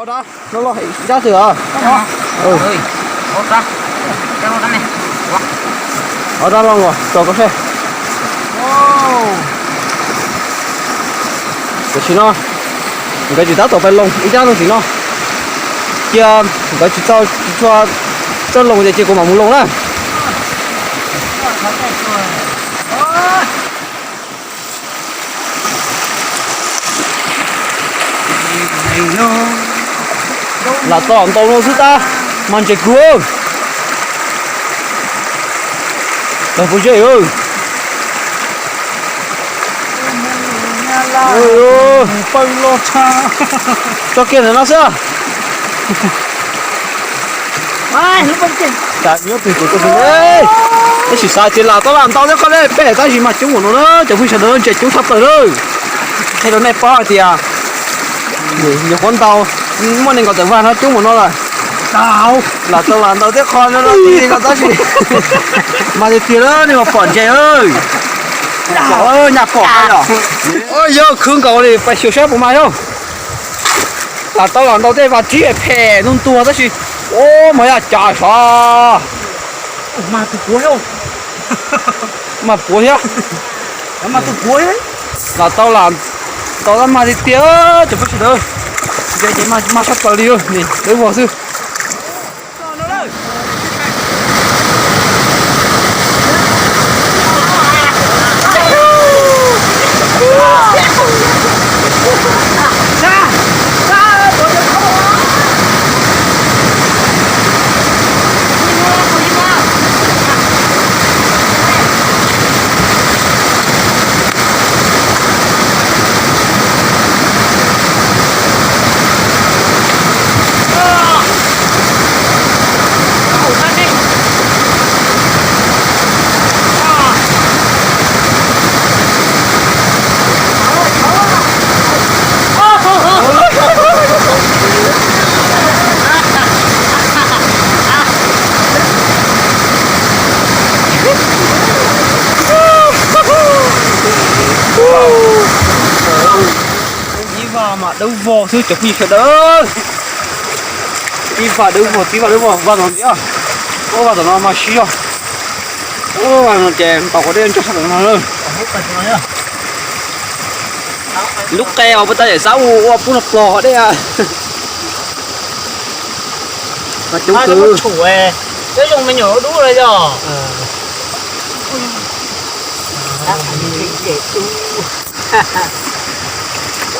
Ib rab twg os? Ob rab los tso koj saib. Tam sim no nkawd tsis tab tom pais loo ib rab no tim no. Cia nkawd tsis tau tsis tshua txawj loo tias cia kuv mam mus loo na. Lam tau ntau no xwb tab mas ntses kawg. Lawv puas ze? Tso kiag ntawm no xwb. Nyob twg kuv tuaj xwb. Tab sis xav tias lam tau lam ntau thiab qhov nej peb tab sis mas coob npaum no na cov phooj ywg sawv daws, ntses coob tshaj plaws lawm. Qhia rau nej paub hais tias nyuam qhuav ntau, muaj nees nkaum tawm vaj no coob npaum no lawm. Lam tau lam ntau thiab qhov no no tab sis mas tiag tiag lawm nej mas pom ntses. Nyaj pom yog khwv nkaus li pais xyuas saib puas mas yog. Lam tau lam ntau tej vas tsib phem ntuag ntuag tab sis ua mas yog cas sav. Mas puav thiab. Lam tau lam ntau tab mas tiag tiag cov phooj ywg sawv daws. Ntses ces mas tshaj plaws li, dawb vog xwb. Ib vaj mas dawb vog xwb cov phooj ywg sawv daws. Ib vaj dawb vog, tib vaj dawb vog, vaj tom ntej, ub vaj tom no mas siab zog. Ub vaj no ces ntaus qhov dej ntog sab tom no. Lub qe os puas tas yam xav ua pub no pog dej. Coob kawg. Peb zoo me nyuam dub lawm yog.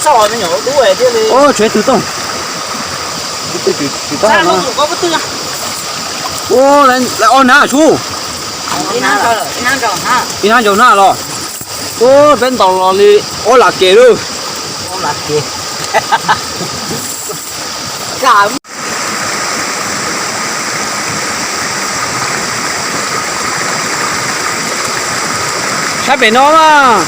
Tshuav ib tug tooj. Ib tug tsis tau no. Ua, lawv ob nab tsuj. Ib hnab ntsaum na los. Ua, peb ntaus los li ob lam kev lawm. Sab pem no mas.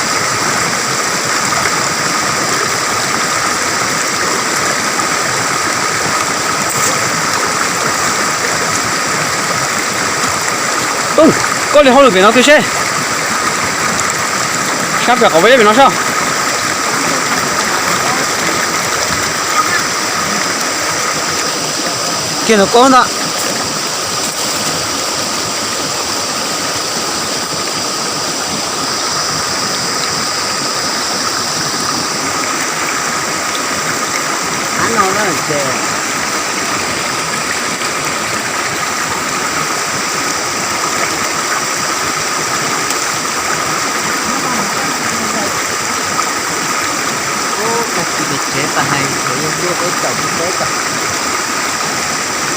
Koj li hauj lwm pem no twg seb. Sab pem qhov peb pem no sab. Kiag ntawm koj ntag.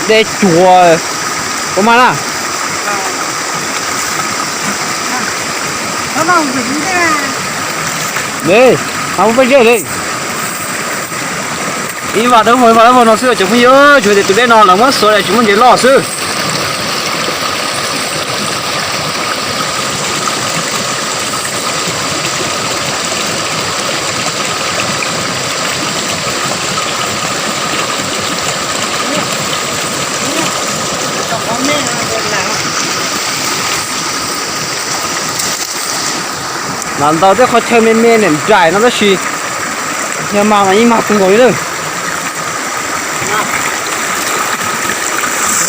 Dej cuag, ua mas na. Mas ua peb zej li. Ib vas dawb vog, ib vas dawb vog no xwb cov phooj ywg, tsuas tias tus dej no lawv muab xuav tsis muaj ntses loj xwb. Lam ntau tej qhov chaw me me niam nraim no tab sis yog mas mas yeej mag kawg nkaus li lawm.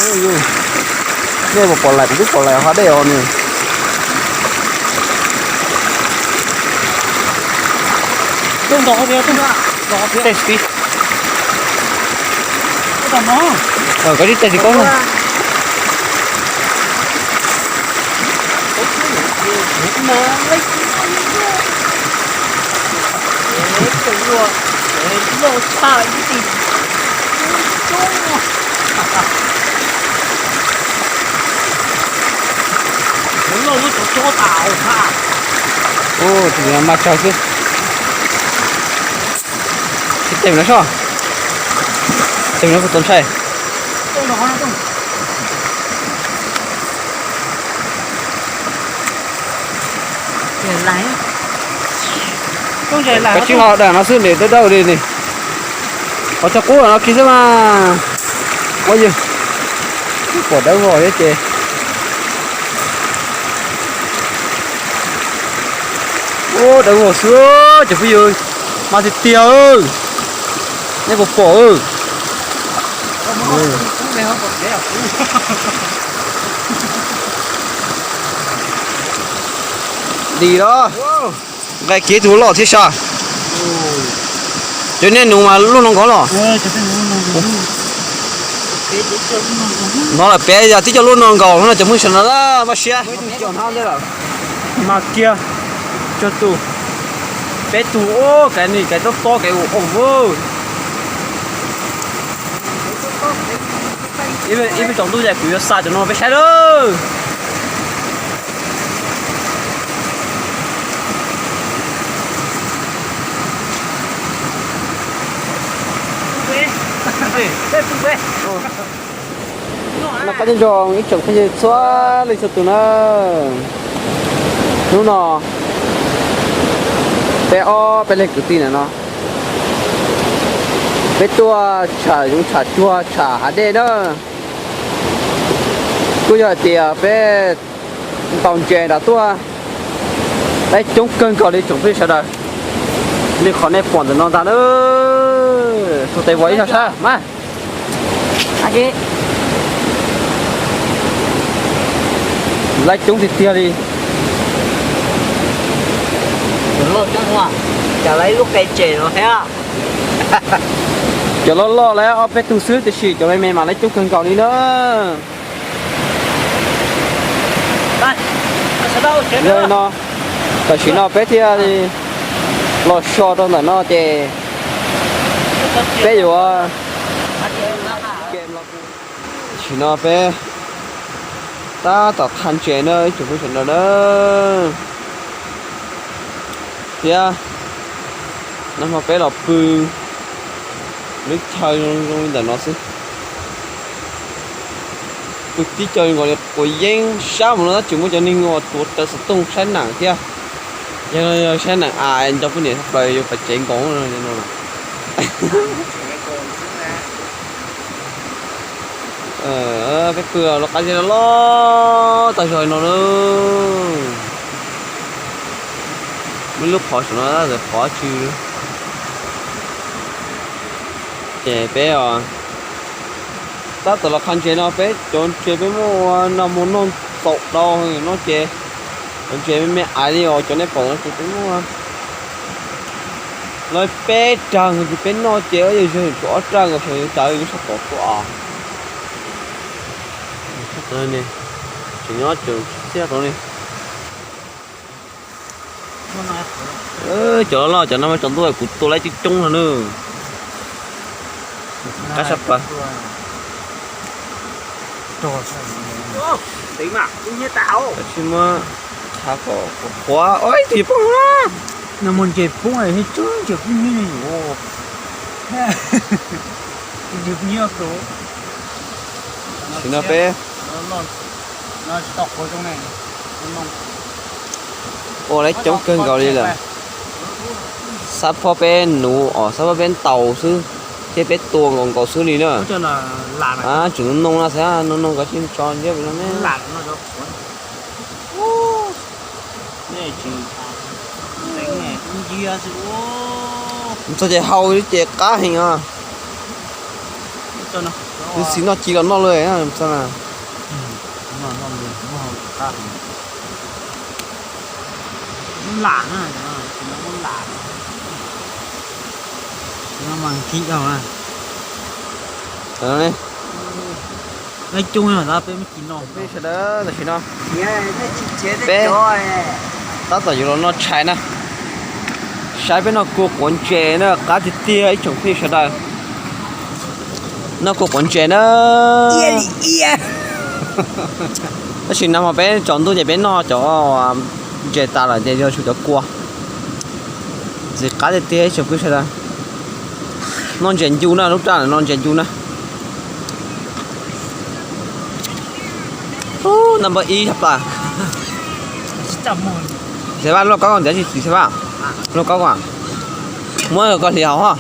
Nej puas pom lais, kuv twb pom lais hav dej os nws. Koj tsis txais tsis koj na. Ua, tus mas tsawg xwb. Tsis tes no soj. Tes no puas tau ntshai? Koj tsis ho dam no xwb nws dawb dawb li ni. Qhov txog qub no kiag xwb mas. Ua yog pom dawb vog thiab ces. Ua dawb vog xwb cov phooj ywg, mas tiag tiag. Nej puas pom? Dim los, nqe kiv tus loj thiab sas. Cov nej nus mas luaj no nkaus los. No lawm peb yog tib co luaj no nkaus no cov phooj ywg sawv daws maj siab. Mas kiag, cuag tus, peb tug, kaiv ni kaiv tob tob kaiv ua qoo. Ib pliag tsaus ntuj ces kuv yuav xa cov no peb saib lawm. Noj qab nyob zoo ib tsoom phooj ywg txhua leej txhua tus na. Hnub no peb ob peb leeg kwv tij ntawm no peb tuaj tsham zoov tsham tsuag tsham hav dej na. Kuj yog hais tias peb ntaus ntses nram tuaj laib coob kawg nkaus li tsoom phooj ywg sawv daws, li qhov nej pom ntawm no ntag na. Txog tes vos ib zaug sab mas laib coob tiag tiag li. Cov loj loj lawv ob peb tug xwb tiam sis cov me me mas laib coob kawg nkaus li na. Yog li no, tam sim no peb thiaj li los so rau ntawm no ces peb yuav, tam sim no peb tab tom qha ntses na ib tsoom phooj ywg sawv daws na. Thiab nag hmo peb los pw lub chaw zoo zoo li ntawm no xwb. Pw tib co nkaus li quav yeeb sab mus no tab tsis muaj cov neeg uas tuav rawv xov tooj saib neem thiab. Yog saib neem a nco poj niam tshaj plaws yuav pais tsev nkaus no. Peb pw los qab zeb loj tag zog no na. Muaj lub qhov saum no qhov tsis, ces peb tab tom los qha ntses no peb cov ntses peb muab ua no mus noj txaus dhau no ces cov ntses me me aiv li os cov nej pom no ces peb muab lawv peb rag nkaus ces peb noj ces yog tshuav ob rag nkaus xyov yuav cas yuav sab tom tuaj. Tseem nyob tseem txiaj rau li. Cov loj loj cov no mas tsaus ntuj kuv tua laib coob coob no na. Qab sab plaws. Tab sis muab qha kom qhuav, ib tug yuav poob na. No mus ntses poob, ntses poob nyob yuav. Ntses poob nyob. Sim no peb ua laib coob kawg nkaus li lawm. Xab phob peb nuv os, xab phob peb ntaus xwb, thiab peb tua nkaus nkaus xwb li na. Tseem noog noog no xav noog noog kov tsis tso ntiab pem no ne. Txog ces hau ces qab heev os. Xis noj ci los noj lawm. Sawv daws, tam sim no peb tab tom yuav los noj tshais na. Saib peb noj kua quav ntses na, qab tiag tiag ib tsoom phooj ywg sawv daws. Noj kua quav ntses na. Tab sis no mas peb tsaus ntuj ces peb noj cov ntses tas lawm ces yog tshuav cov kua. Ntxim qab tiag tiag ib tsoom phooj ywg sawv daws. Noj ntses ncu na, lub raj no ntses ncu na. Ub, number ib tshaj plaws. Xav Vaj, luaj kaub koj ntxiv tsis xav Vaj. Luaj kaub koj, muab koj hliv hauv ho.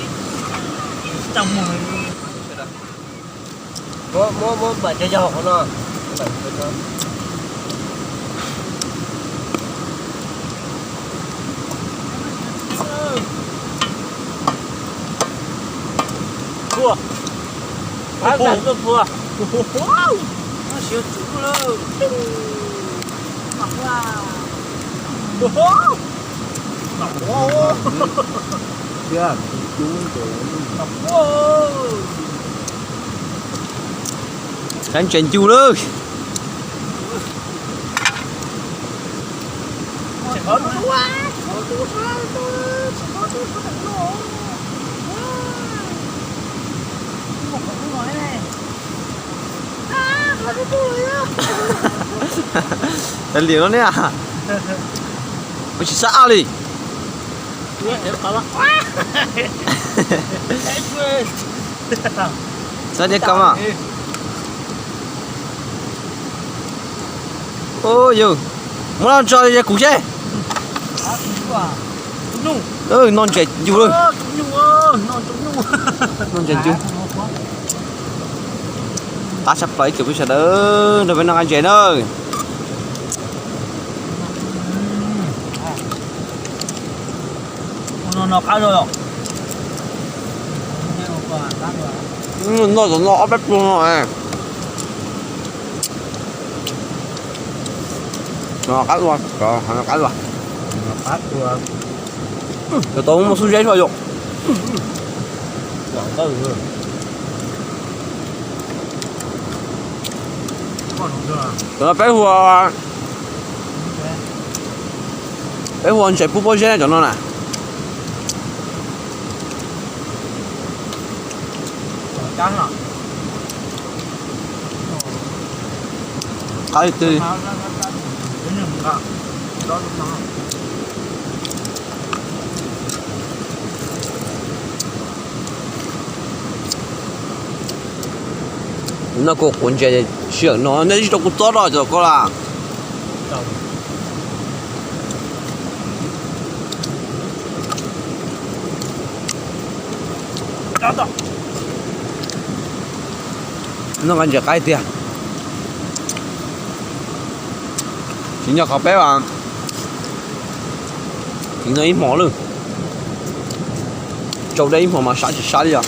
Saib ntses ncu lawm. Liam no ne, kuv tsis sab aj li. Sab deb kab mas. Yus, muab los tso kuv seb. Noj ntses ncu lawm. Noj ntses ncu. Qab tshaj plaws ib tsoom phooj ywg sawv daws, nrog peb noj qab ntses na. Noj tom no ob peb pluag no. No qab dua, qab dua. Cov tau muaj xub zeb tso yom. Cov no peb hu ua, peb hu ua ntses pub pob zeb cov no na. Qab twg. Noj kua quav ntses sij hawm no nej tsis tau kuv txob rau cov ko las. Noj qab ntses qab tiag. Tsis nyob qhov peb as, tsis noj ib hmos lawm. Tsau dej ib hmos mas sab tsis sab li os.